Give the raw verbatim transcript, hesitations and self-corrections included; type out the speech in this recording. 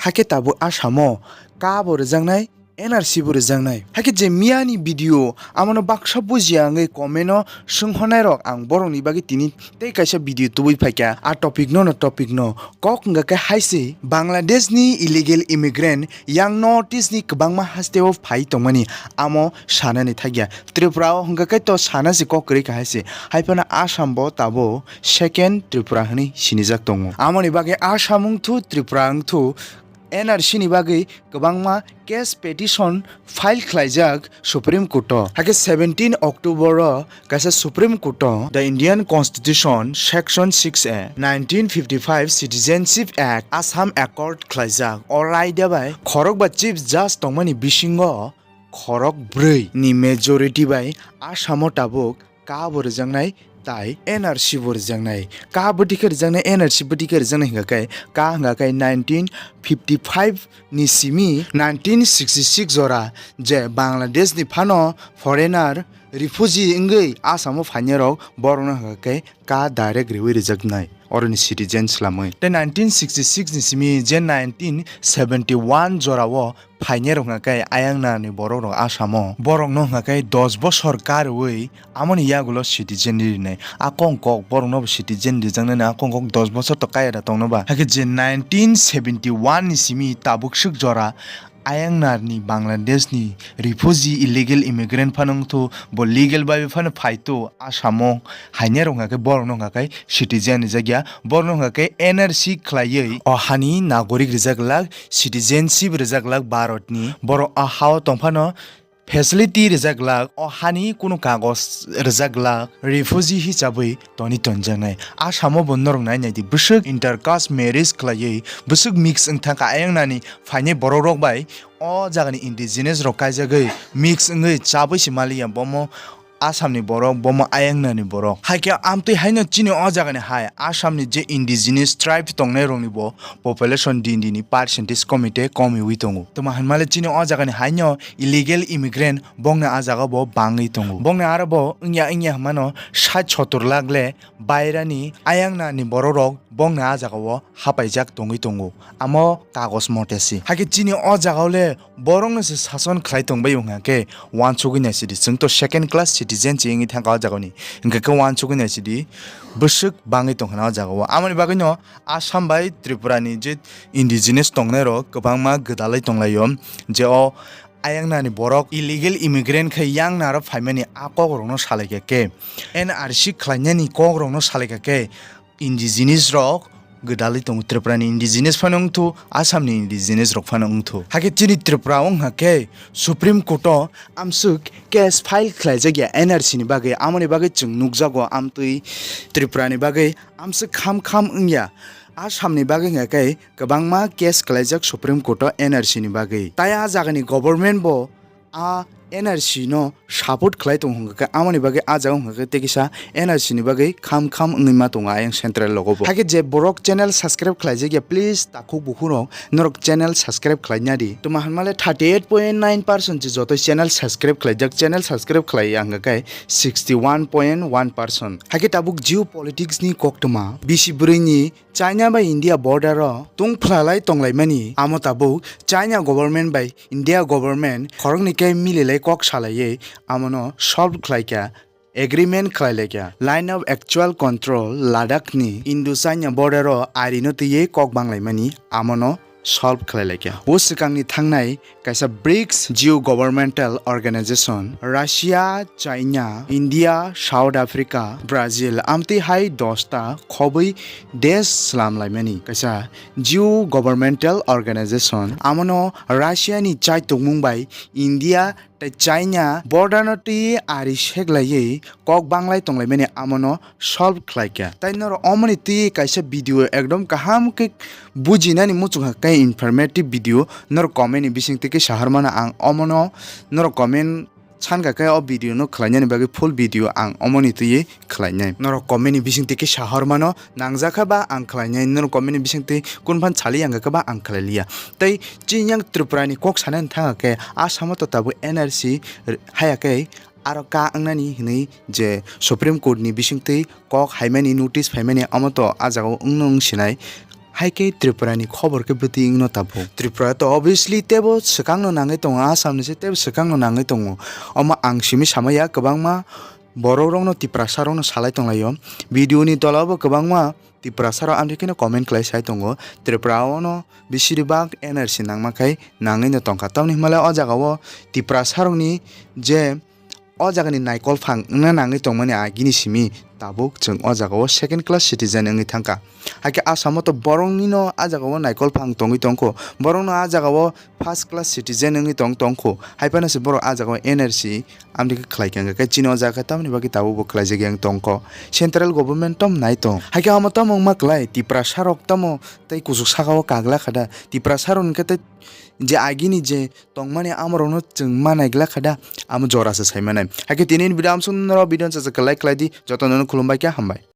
Hakhe tabuk Assam o ka bo rwjaknai, N R C bo rwjaknai. Hakhe je miyani video amono baksa bujiya wngwi comment o swngkhornai rok ang borokni bagwi tini tei kaisa video tubui phaikha. A topic no no topic no kok wngkha khe hai se Bangladesh ni illegal immigrant yang North East ni kwbangma haste o phai tongmani amo sanani thakya. Tripura o hwnkha khe to sana se kok kwrwi kha hai se. Hai phano Assam bo tabuk second Tripura hwnwi sinijak tongo. Amoni bagwi Assam wngthu Tripura wngthu N R C ni bagwi kwbangma case petition file khlaijak Supreme Court o. Hakhe seventeen October o kaisa Supreme Court o the Indian Constitution Section six A, nineteen fifty-five Citizenship Act Assam Accord khlaijak. O raida bai khorokba Chief Judge tongmani bisingo khorok bwrwi ni majority bai Assam o tabuk ka bo rwjaknai tai N R C bo rwjaknai. Ka bwtwi khe rwjaknai, N R C bwtwi khe rwjaknai hwnkha khe, ka hwnkha khe nineteen fifty-five ni simi nineteen sixty-six jora je Bangladesh ni phano foreigner refugee wngwi Assam o phainai rok borokno hwnkha khe ka direct riwi rwjaknai oroni citizen swlamwi. Tei nineteen sixty-six ni simi je nineteen seventy-one jora o phainai rok hwnkha khe ayang nani borok rok Assam o, borok no hwnkha khe dos bosor ka rwui amoni yagulo citizen rinai. A kong kok borok no bo citizen rijaknani a kong kok dos bosor to kaya da tongno ba. Hakhe je nineteen seventy-one ni simi tabuk swk jora ayang nani Bangladesh ni refugee illegal immigrant phano wngthu, bo legal bai phano phaithu Assam o hainai rok hwnkha khe borok no hwnkha khe citizen rijak ya, borok no hwnkha khe N R C khlaiwi o hani nagorik rijak lak, citizenship rijak lak Bharat ni. Borok a ha o tong phano facility rijak lak, o hani kunu kagoj rijak lak, refugee hisabwi toni tonjaknai. Assam o bo norok nai nai di, bwswk inter caste marriage khlaiwi bwswk mix wng thangkha ayang nani phainai borok rok bai o jagani indigenous rok kaijagwi mix wngwi chabwi se maliya bomo Assam ni borok, bomo ayang nani borok. Hai khe amtwi haino chini o jagani hai Assam ni je indigenous tribe tongnai rok ni bo population din din ni percentage komi tei komi wi tongo. Tuma hinmale chini o jagani haino illegal immigrant bongni a jaga bo bangwi tongo. Bongni aro bo wngya wngya hwnmano sait sottor lakh le bairani ayang nani borok rok bongni a jaga o hapaijak tongwi tongo, amo kagoj mote se. Hakhe chini o jaga o le borok no se sason khlai tongbai wngkha khe wansugwi naisidi, chwng to second class citizen se wngwi thangkha o jaga ni, hwnkhe khe wansugwi naisidi bwswk bangwi tongkha na o jaga o. Amoni bagwi no Assam bai Tripura ni je indigenous tongnai rok kwbangma gwdalwi tonglaio, je o ayang nani borok illegal immigrant khe yang naro phaimani a kok rok no salaikha khe, N R C khlainani kok rok no salaikha khe, indigenous rok gwdalwi tongo. Tripura ni indigenous phano wngthu, Assam ni indigenous rok phano wngthu. Hakhe chini Tripura wngkha khe Supreme Court o amswk case file khlaijak ya N R C ni bagwi, amoni bagwi chwng nukjago amtwi Tripura ni bagwi amswk kham kham wngya. Assam ni bagwi hwnkha khe kwbangma case khlaijak Supreme Court o N R C ni bagwi. Tai a jagani government bo a N R C no support khlai tongo hwnkha khe, amoni bagwi a jaga hwnkha khe tei kisa N R C ni bagwi kham kham wngwi ma tongo ayang central logo bo. Hakhe je borok channel subscribe khlaijak ya, please takhuk bukhuk rok norok channel subscribe khlai nadi. Tuma hinmale thirty eight point nine percent se joto channel subscribe khlaijak, channel subscribe khlai ya hwnkha khe sixty one point one percent. Hakhe tabuk geopolitics ni koktwma bisi bwrwi ni China bai India border o tungphlalai tonglaimani, amo tabuk China government bai India government khoroknwi khe mililai kok salaiwi amono solve khlaikha, agreement khlailaikha. Line of Actual Control Ladakh ni Indo-China border o arino twiwi kok banglaimani, amono solve khlailaikha. O swkangni thangnai kaisa brics Geo Governmental Organization, Russia, China, India, South Africa, Brazil, amtwi hai dosta khobwi desh slam laimani kaisa Geo Governmental Organization. Amono Russia ni chaitokmung bai India tei China border no twi ari seklaiwi kok banglai tonglaimani, amono solve khlaikha. Tai norok omoni twi kaisa video ekdom kaham khe bujinani muchung kha khe informative video, norok comment ni bising twi khe sahormano ang omono, norok comment sankha khe o video no khlainani bagwi full video ang omoni twi khlainai. Norok comment ni bising twi khe sahormano nangjakha ba ang khlainai, norok comment ni bising twi kunphan sali yang khe ba ang khlailiya. Tei chini yang Tripura ni kok sanani thangkha khe Assam o to tabuk N R C haya khe aro ka wngnani hwnwi je Supreme Court ni bisingtwi kok haimani notice phaimani, omo to a jagao wngno wng sinai. Hai khe Tripura ni khobor khe bwtwi wngno tabuk. Tripura to obviously tebo swkang no nangwi tongo, Assam ni se tebo swkang no nangwi tongo. Omo ang simi samaya kwbangma borok rok no Tiprasa rok no salai tonglaio. Video ni tola o bo kwbangma Tiprasa rok amtwi kheno comment khlai sai tongo. Tripura o no bisiri bak N R C nangma khai nangwi no tongkha. Tamni hwnba le o jaga o Tiprasa rok ni je o jaga ni naikolphang wngna nangwi tongmani agini simi tabuk chwng o jaga o second class citizen wngwi thangkha. Hakhe Assam o to borok ni no a jaga o naikolphang tongwi tongkho, borok no a jaga o first class citizen wngwi tong tongkho, hai phano se borok a jaga o N R C amtwi khe khlai kha, hwnkhe chini o jaga khe tamni bagwi tabuk bo khlaijak yang tongkho. Central government tom nai tong. Hakhe omo tamo wngma kwlai, Tiprasa rok tamo tei kuchuk saka o kagla kha da? Tiprasa rok hwnkhe tei je agini je tongmani amorokno chwng ma naigla kha da? Amo jora se sai manai. Hakhe tini ni video amsong norok video no chajak like khlai di, jotono no khulumbai khe hambai.